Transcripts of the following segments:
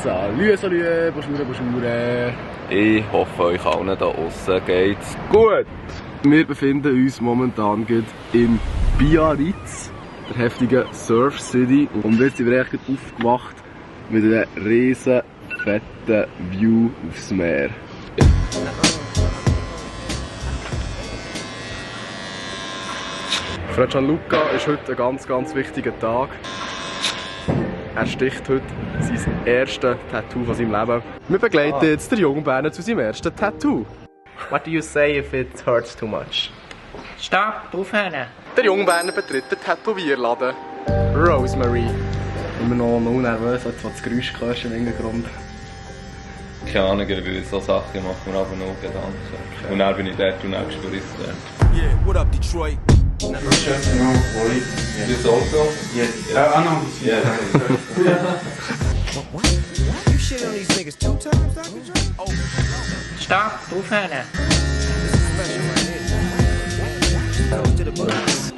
Salut, bonjour. Ich hoffe, euch allen da draussen geht's gut. Wir befinden uns momentan in Biarritz, der heftigen Surf City. Und jetzt sind wir echt aufgewacht mit einer riesen fetten View aufs Meer. Für Gianluca ist heute ein ganz wichtiger Tag. Er sticht heute sein erstes Tattoo von seinem Leben. Wir begleiten jetzt den jungen Berner zu seinem ersten Tattoo. What do you say if it hurts too much? Stopp, aufhören! Der junge Berner betritt den Tätowierladen Rosemary. Immer noch nervös, als du das Geräusch hörst im Hintergrund. Keine Ahnung, weil so Sachen machen wir aber noch Gedanken. Und dann bin ich dort und dann spüre ich es dort. Yeah, what up, Detroit? Das Auto? You shit on these niggas 2 times, Dr. Dre? Oh, Stopp, aufhören!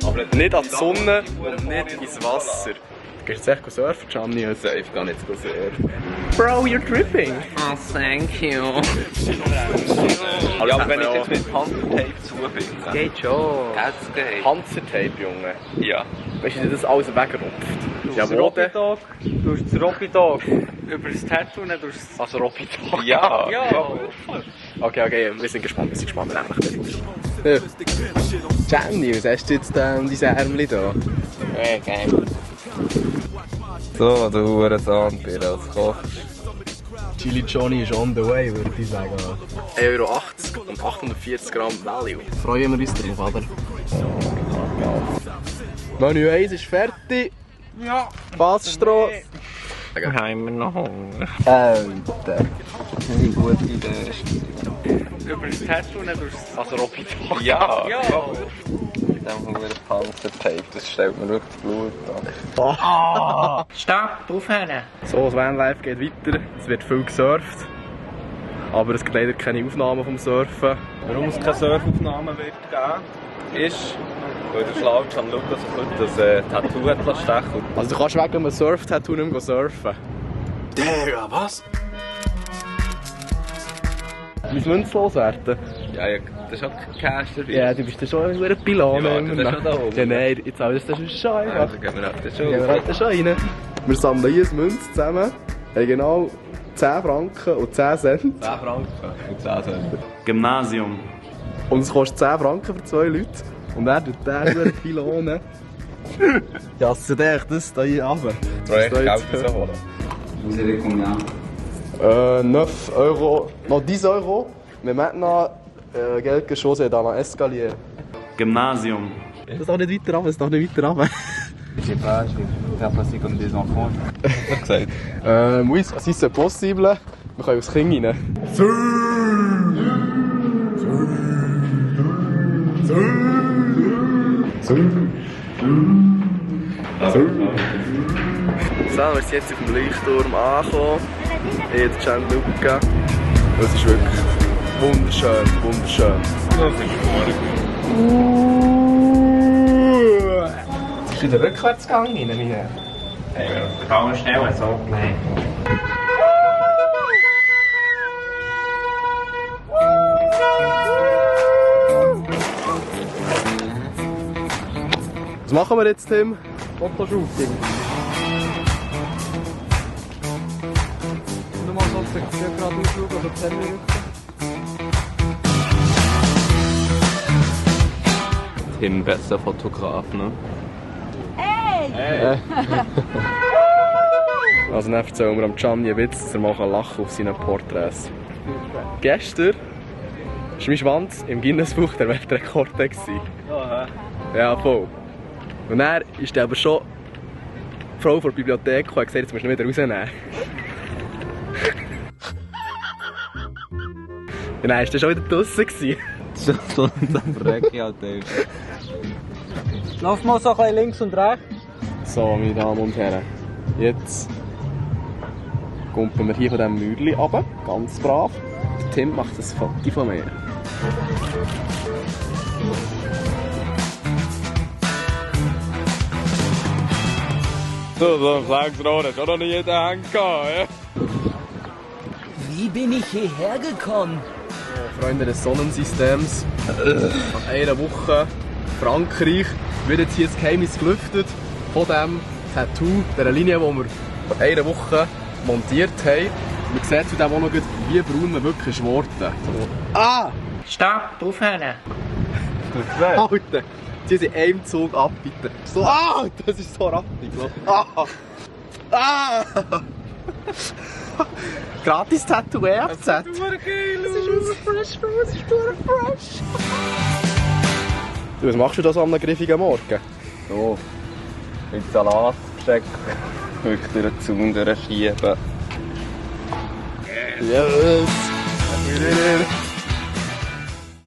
Aber nicht an die Sonne und nicht ins Wasser. Du gehst jetzt echt surfen, Gianni? Safe, gar nicht so sehr. Bro, you're dripping! Oh, thank you! Ja, aber wenn ich jetzt mit Panzertape zubinde. Geht schon! Das geht. Panzertape, Junge. Ja. Weißt du, wie das alles wegrupft? Ja, wo denn? Du hast das Robby-Dog über das Tattoo, nicht durch das... Also Robby-Dog. Ja. Okay, wir sind gespannt, nämlich. Ja. Gianni, was hast du jetzt dein Ärmchen da? geil. So, du Hurensohn, Bier als Koch. Chili Johnny ist on the way, würde ich sagen. 1,80 € und 840 Gramm Value. Freuen wir uns drauf, oder? Menü 1 ist fertig. Ja! Passstrasse. Haben wir noch Hunger? Alter. Eine gute Idee. Über das Tattoo, nicht durch das... Also Robby-Dog. Ja. Ja! Mit dem Huren Panzertape, das stellt mir wirklich Blut an. Stopp, aufhören! So, das Vanlife geht weiter. Es wird viel gesurft. Aber es gibt leider keine Aufnahmen vom Surfen. Warum es keine Surfaufnahmen wird geben, ist, weil der schlaue Gianluca sich heute das Tattoo hat stechen. Also du kannst wegen einem Surf-Tattoo nicht mehr surfen. Digga, was? Müssen wir uns loswerden? Ja, das ist auch kein Cash dabei. Ja, du bist ja schon ein Pilon. Ja, du bist schon da oben. Ja, nein, jetzt alles das ist schon Also einfach. gehen wir auf den Ja, wir halten schon rein. Wir sammeln hier eine Münze zusammen. Haben genau 10 Franken und 10 Cent. 10 Franken und 10 Cent. Gymnasium. Und es kostet 10 Franken für 2 Leute. Und er tut der über Pylonen. Ja, c'est echt das hier runter. Projekt Geld rausholen. 9 €, noch 10 €. Mais maintenant, quelque chose est dans l'escalier. Gymnasium. Das ist doch nicht weiter runter, das ist doch nicht weiter runter. Je sais pas, je vais faire passer comme des enfants. Was gesagt? Oui, si c'est possible, wir können aufs Kind rein. So, wir sind jetzt auf dem Leuchtturm angekommen. Jetzt Gianluca. Das ist wirklich wunderschön. Das ist Es ist in den Rückwärtsgang rein, hier. Kann man schnell so bleiben. Was machen wir jetzt, Tim? Fotoshooting. Nur mal so Sektion gerade ausschauen, also 10 Minuten. Tim, besser Fotograf, ne? Also dann erzählen wir am Gianni einen Witz, dass er mal lachen auf seinen Porträts. Gestern war mein Schwanz im Guinness-Buch der Weltrekorde. Ja, voll. Und dann ist aber schon die Frau von der Bibliothek gekommen und gesagt, jetzt musst du ihn wieder rausnehmen. Und dann war er schon wieder draussen. Das ist so ein Verbrechen, Alter. Lauf mal so ein bisschen links und rechts. So, meine Damen und Herren, jetzt kumpen wir hier von diesem Mäuerchen runter, ganz brav. Der Tim macht ein Foto von mir. So ein Flex-Rohr hat auch noch nie jeder Hand gehabt, ja? Wie bin ich hierher gekommen? Freunde des Sonnensystems. Nach einer Woche Frankreich wird jetzt hier das Geheimnis gelüftet von dem Tattoo, dieser Linie, die wir vor einer Woche montiert haben. Man sieht zu dem auch noch, wie braun man wirklich ist geworden. Ah! Stopp, aufhören. Alter! Sie sind in einem Zug ab, bitte. So, ah! Das ist so rappig. Ah! Ah! Gratis Tattoo EFZ. Das ist fresh, Bro. Das ist fresh. Du, was machst du da so am griffigen Morgen? So, mit Salatbesteck wirklich durch den Zaun durchschieben. Yes!